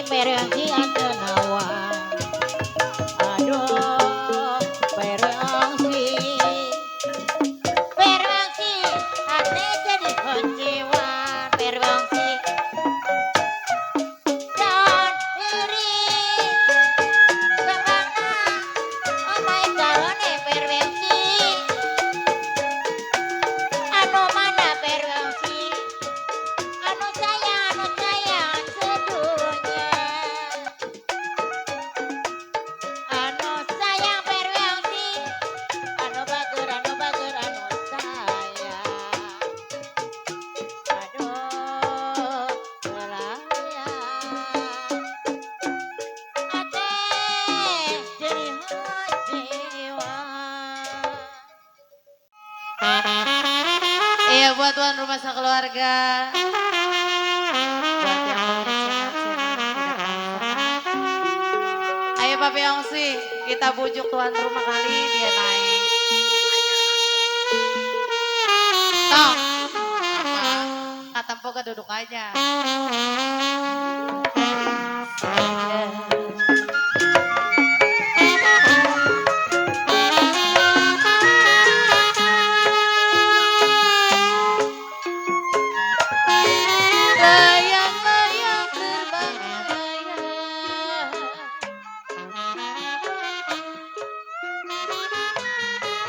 Perwasi antenawa aduh perwasi ate jadi kecewa perwasi dan iri kemana oh my god perwasi anu mana perwasi anu sayang sedunia anu sayang perwasi anu bager anu sayang aduh selayang ate jadi jiwa. Iya buat tuan rumah sekeluarga. Buat yang senang-senang tidak mau. Ayo Papi Ongsi, kita bujuk tuan rumah kali dia naik. Tok. Kata Mpoka duduk aja. Layang-layang terbang melayang,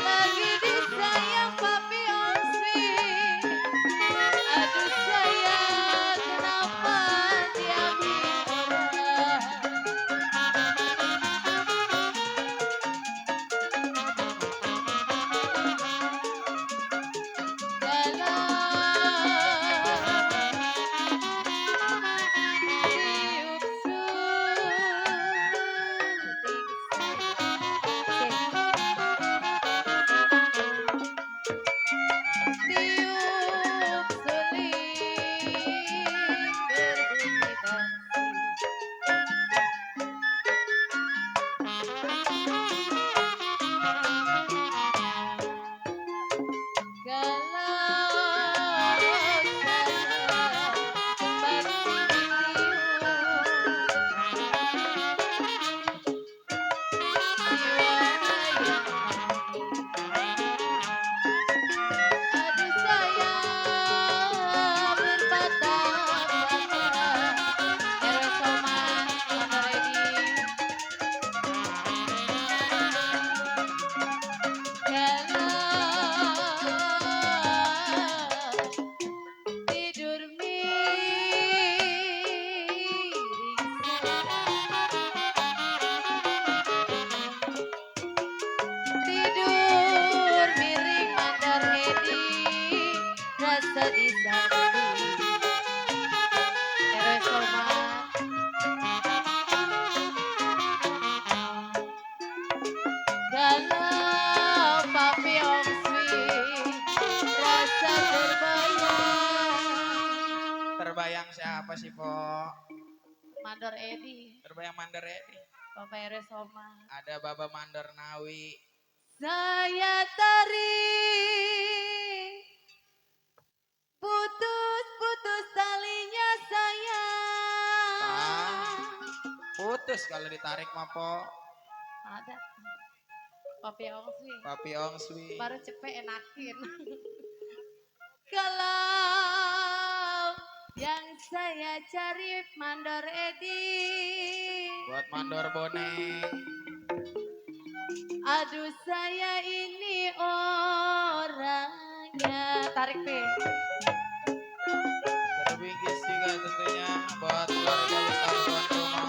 lagi disayang Papi Ongsi. Aduh sayang kenapa dia bilang tidur miring mandar Edi rasa disakiti Eres Omar galau Papi Ongsi rasa Terbayang siapa sih Po? Mandar Edi Terbayang Mandar Edi. Papa Eres Omar Ada Baba Mandar Nawi. saya tarik putus talinya sayang. Putus kalau ditarik mah Po. Ada Papi Ongsi Papi Ongsi. baru cepet enakin. Kalau Yang saya cari Mandor Edi. Buat mandor bonek. Aduh saya ini orangnya. Tarik Pi. Terbingkis juga tentunya buat keluarga besar tuan rumah.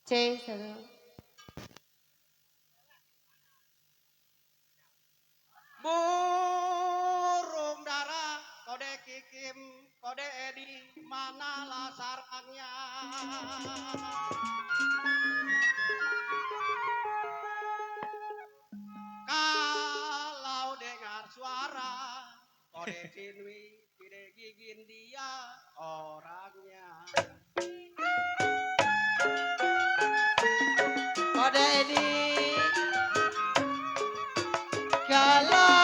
C satu. Burung dara kode kikim kode edi manalah sarangnya. Kalau dengar suara kode cinwi kide gigin dia orangnya. Kode Edi. Kalau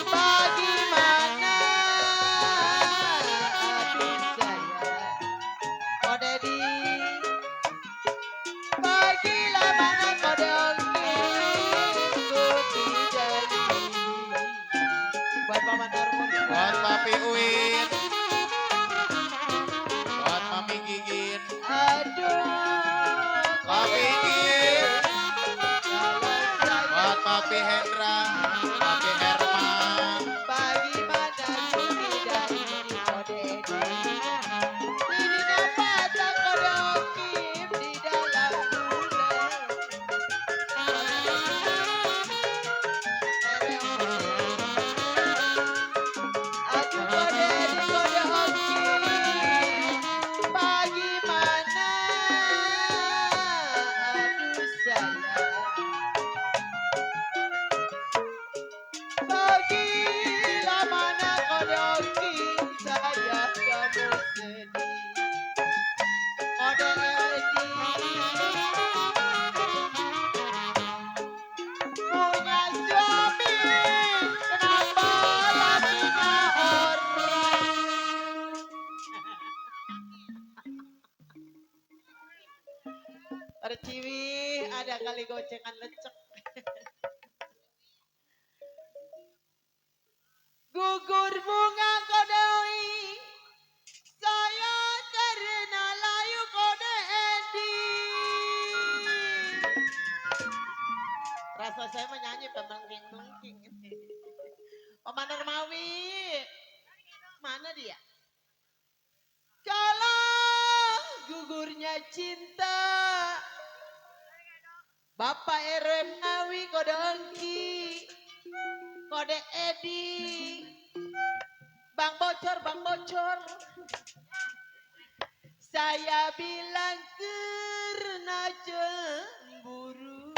bagaimana aduh saya Kode Edi. Bagilah mana kode oke ku tidak buat Paman Darmur. Buat Papi Uin. Buat Mami Gigin. Aduh. Papi Gigin. Buat Papi Hendra. Papi Herman. Bagaimana ku tidak ini kode Edi. Ini dapat kode okim di dalam bulan. Aku kode Edi kode okim. Bagaimana? Aduh saya. Bagilah mana kode okim saya kamu sedih. Kode Edi punya suami, kenapa lakinya orang? Perciwi ada kali gocengan lecek. Gugur bunga kodoi, saya karena layu kode Edi. Rasa saya menyanyi pemengking-mengking. Paman Darmawi, mana dia? Kalau gugurnya cinta, Bapak Eremnawi kode Engki, kode Edi, Bang Bocor, Bang Bocor. Saya bilang karena cemburu.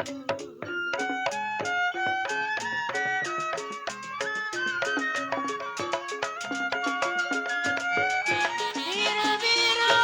Biru-biru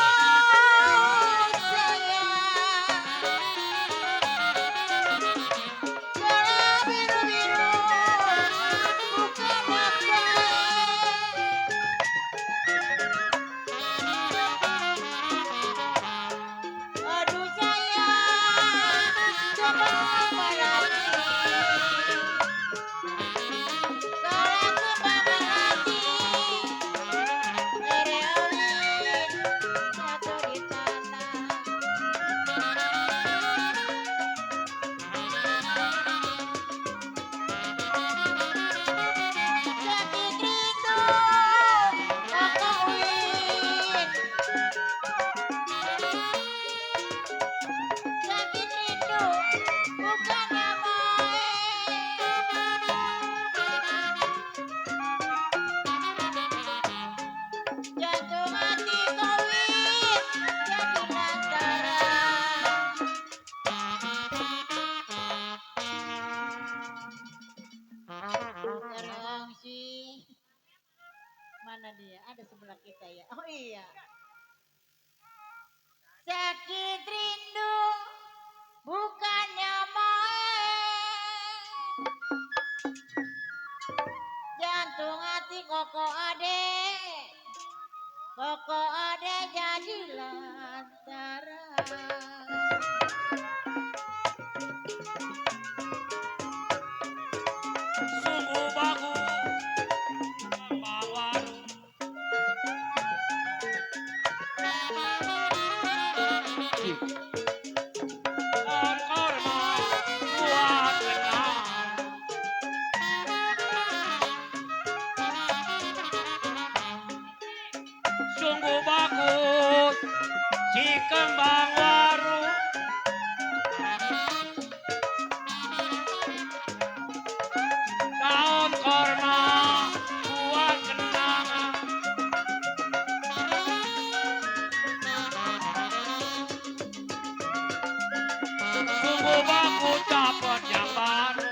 ya, ada sebelah kita ya. Oh iya. Sakit rindu bukannya main. Jantung hati koko ade. Koko ade jadi lantaran. Sungguh bagus bawaru korma buat kenang. Sungguh bagus si kembang waru daun korma buat kenangan. Sungguh bagus dapat yang baru.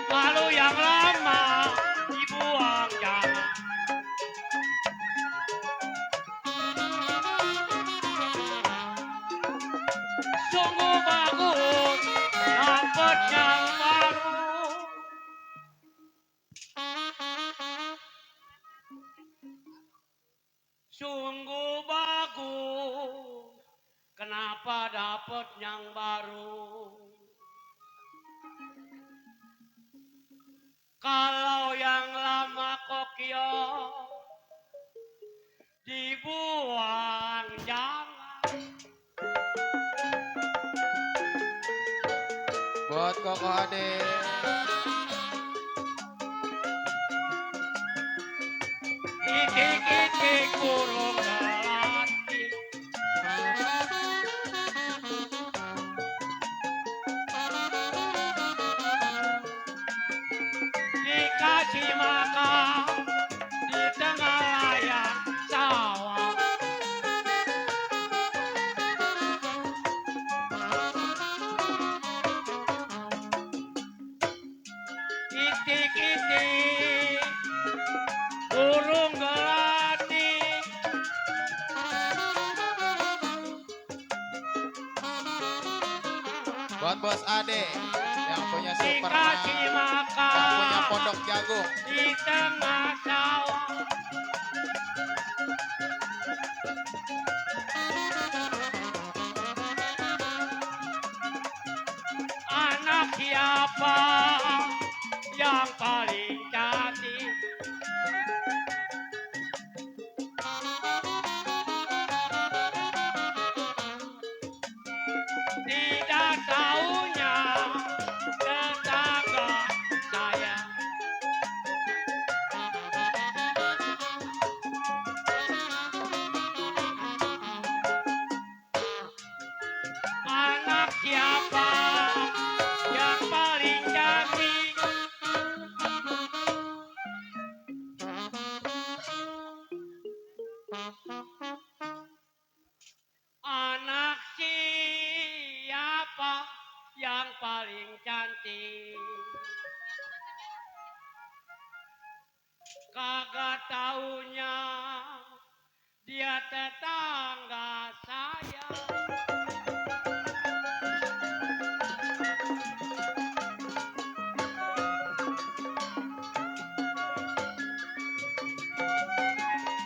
Kalau yang lama dibuang jangan. Sungguh bagus dapat yang baru. Sungguh bagus kenapa dapat yang baru. Kalau yang lama kokio dibuang jangan. Buat Koko Ade. Itik-itik kurung gelati. Dikasih makan di tengah layar sawah. Itik-itik burung gelati. Buat Bos Ade yang punya super Dikasih yang punya makan pondok jagung. di tengah sawah. Anak siapa yang paling cantik? Tidak tahunya tetangga saya. Anak siapa yang paling cantik? Anak siapa yang paling cantik? Kagak taunya dia tetangga saya.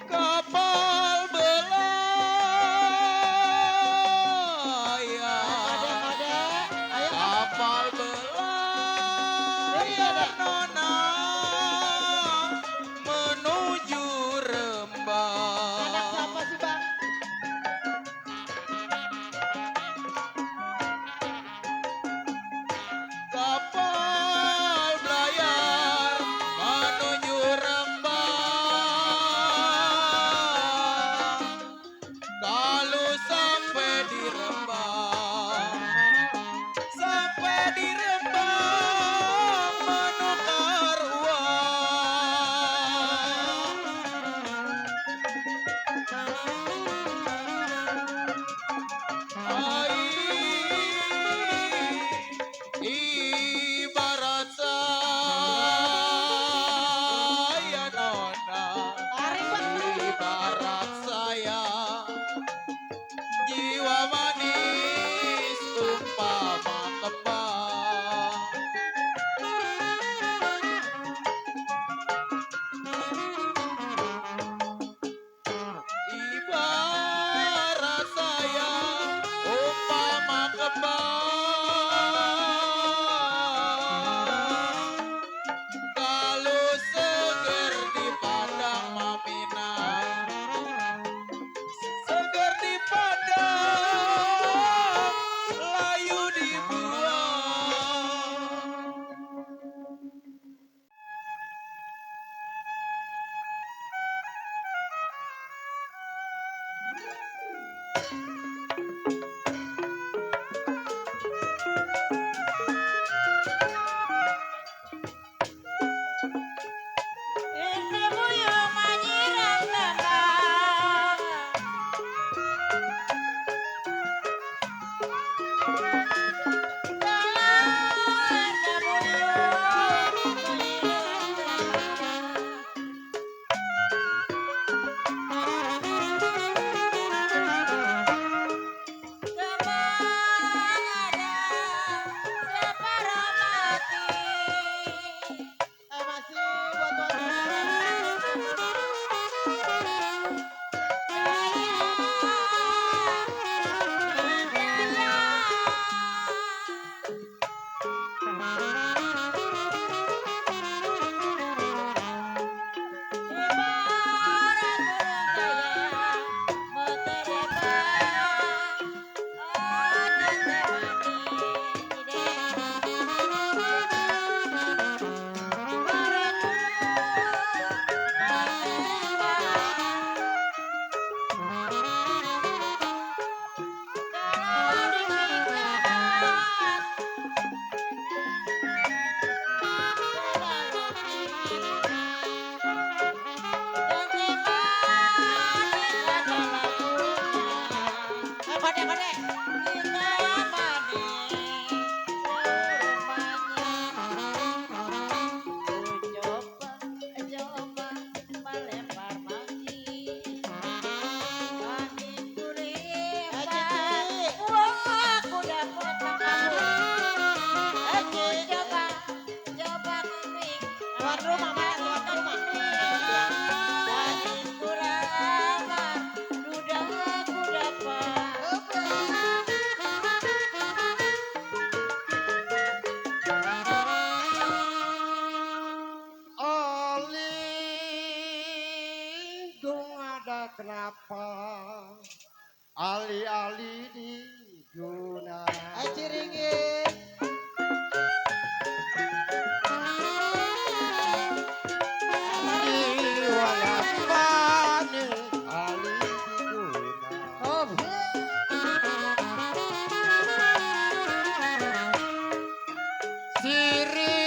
Kapal belayar. Kode, ayo Kapal belayar nona menuju anak Rembang. siapa sih bang? Masih buat tuan rumah. Kode, kode. Tuan rumah mana tuan rumah? Alindung ada kenapa? Ali-ali di guna. Ciringin. Diwalampani ali di guna. Siri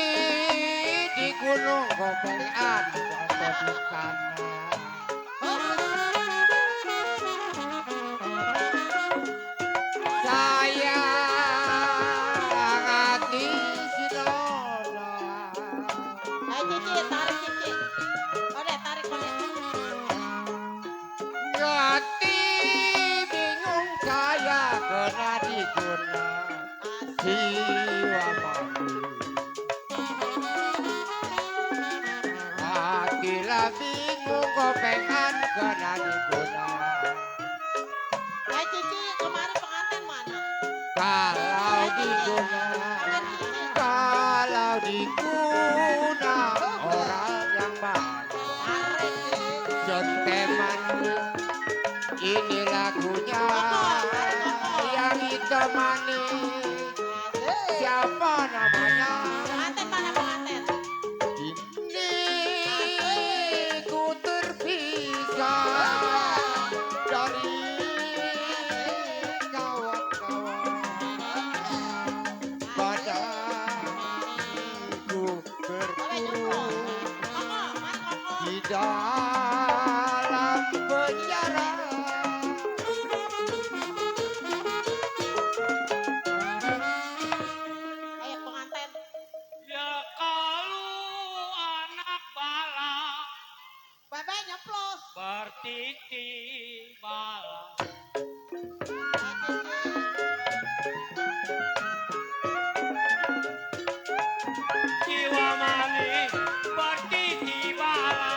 di gunung gopean atau di tanah. Sayang hati si Nona. Cici, tarik Cici. Kode, tarik kode. Hati bingung saya kena diguna. Jiwa mati. Hati lah bingung gopean kena diguna. Cici, kemarin pengantin mana? Kalau diguna, kalau diguna orang yang baik. Tarik Cici. Jonteman ini lagunya yang ditemani. Siapa namanya? Pengantin mana pengantin? Ini ku terpisah dari kawan-kawan. Badanku berkurung di dalam penjara. Ayo pengantin. Ya kalau anak bala Bebe nyeplos. bertiti bala. Jiwa manis bertiti bala.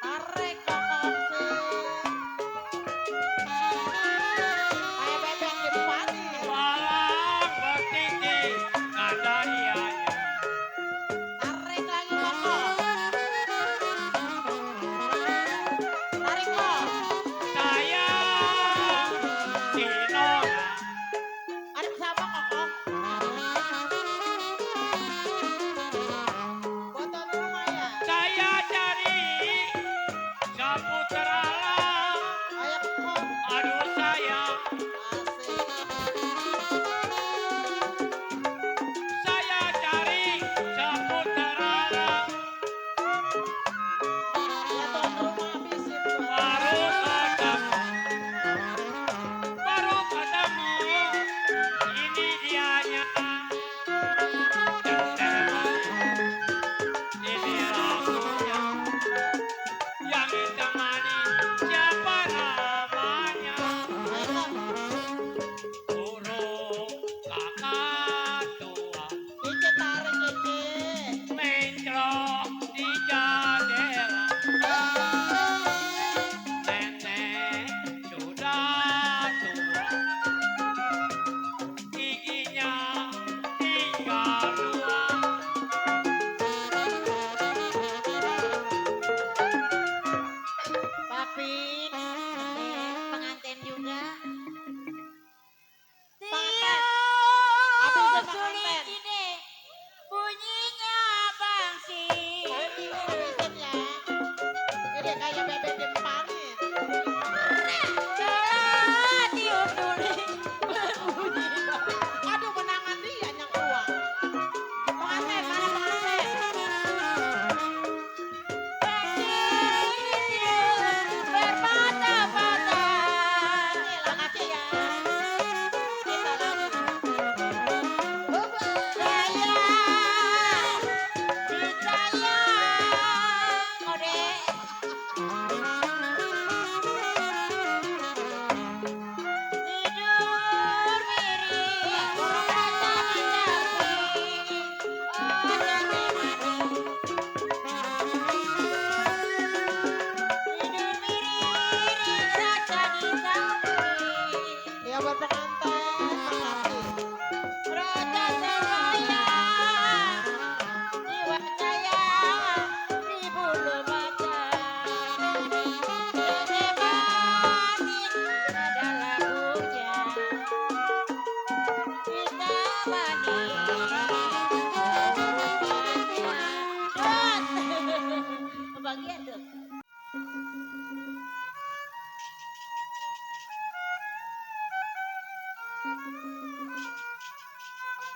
Tarik.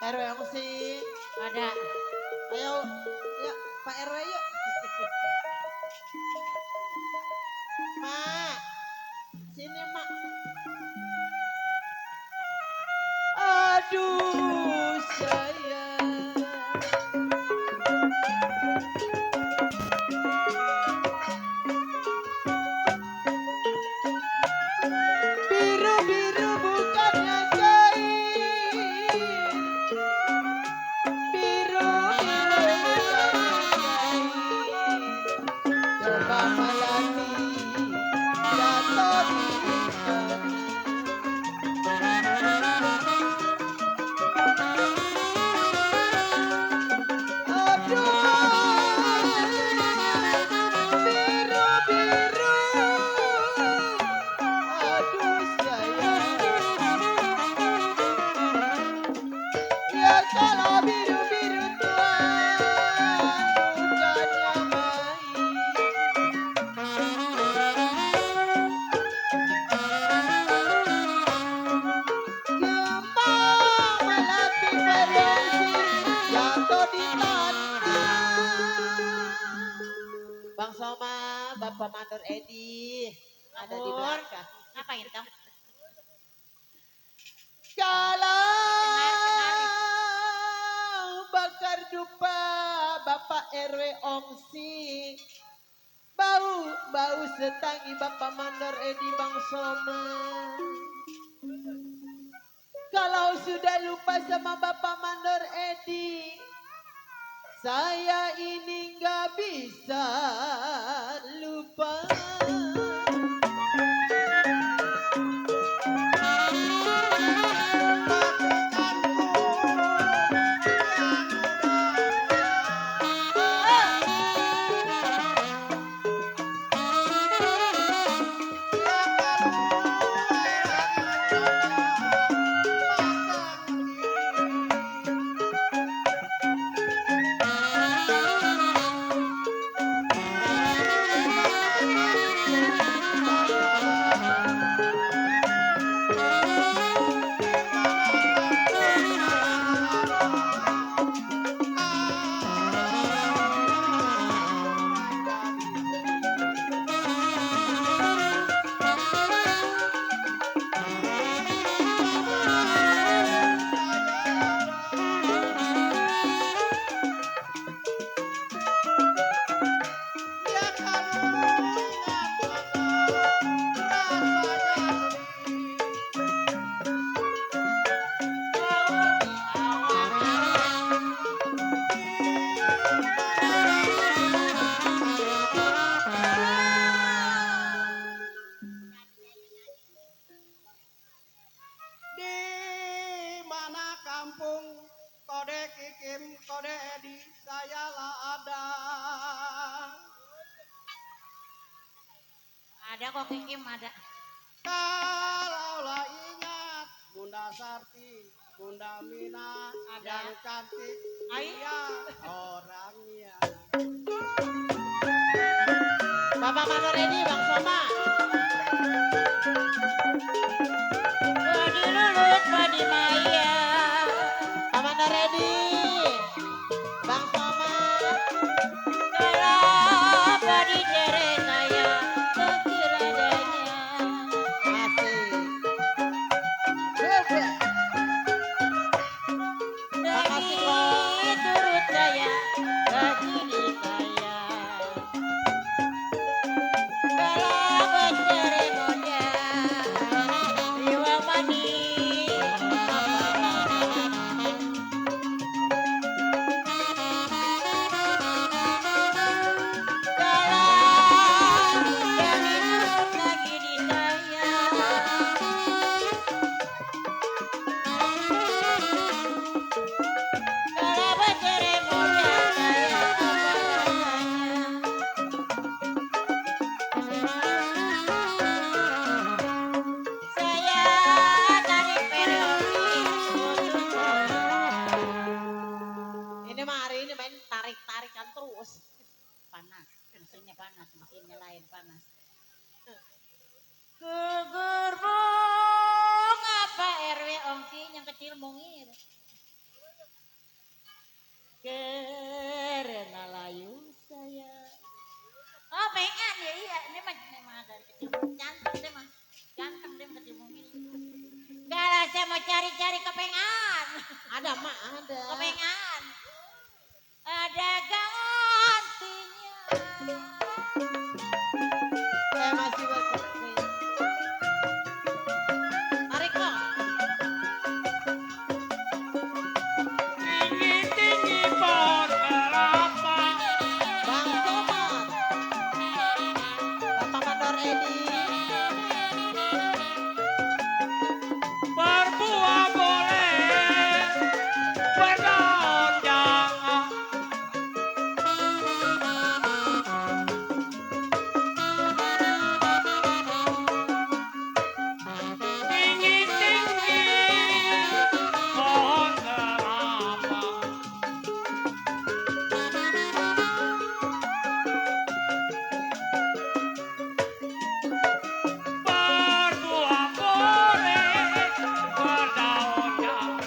RW aku sih. Ada. Ayo, yuk Pak RW yuk. Mak, sini mak. Aduh sayang. Biru-biru bukannya cair. Biru-biru bukannya cair. Coba melati jatuh di kaki. Aduh, biru-biru. Aduh sayang. Ya kalau biru-biru Tuhan bukannya main. Gembang melati berfungsi jatuh di tanah. Bang Soma, Bapak Mandor Edi. Ada di Ampun. belakang. Ngapain dong? Kalau bakar dupa Bapak RW Ongsi. Bau setangi Bapak Mandor Edi Bang Soma. Kalau sudah lupa sama Bapak Mandor Edi, saya ini nggak bisa lupa. Di mana kampung kode Kikim, kode Edi, sayalah ada. Ada kok Kikim ada. Kalaulah ingat Bunda Sarti, Bunda Mina, Ada. yang cantik, Ai. dia orangnya. Bapak Mandor Edi Bang Soma. Badi lulut, badi maya. Bapak Mandor Edi Bang Soma. Kalau badi jere saya kekiradanya. Masih. Coba. Makasih, Lagi turut saya ke diri saya. Kalau berceremonia, riwa mani, apa King yang kecil mungir. Karena layu saya. Oh, pengen ya iya. Ini mah dari kecil ganteng deh mah. Ganteng deh kecil mungir. Kalau saya mau cari-cari kepengan. Ada mak ada. Kepengan. Ada gantinya. Saya masih berkopi. Tarik kok. Tinggi-tinggi pohon kelapa. Bang Somad. Bapak Mandor Edi. Berbuah boleh, berdaun jangan. Tinggi-tinggi pohon kelapa. Berbuah boleh, berdaun jangan.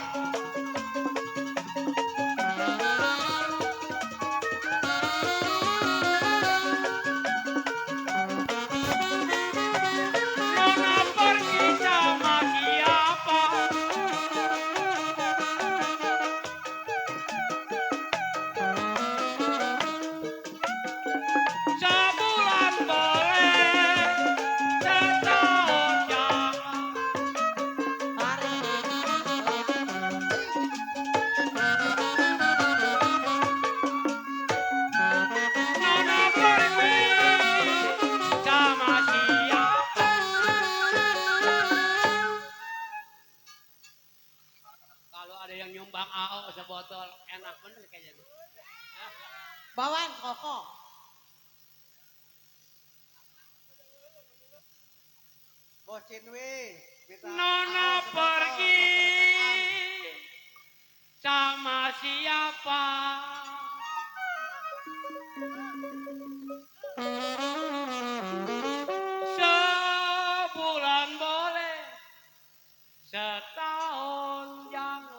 Nona pergi sama siapa? Sebulan boleh, setahun jangan. Tarik. Nona pergi sama siapa? Kalau ada yang nyumbang AO sebotol enak bener kayaknya. Bawain koko. Bosin weh. Nona pergi sama siapa? Sebulan boleh, setahun jangan.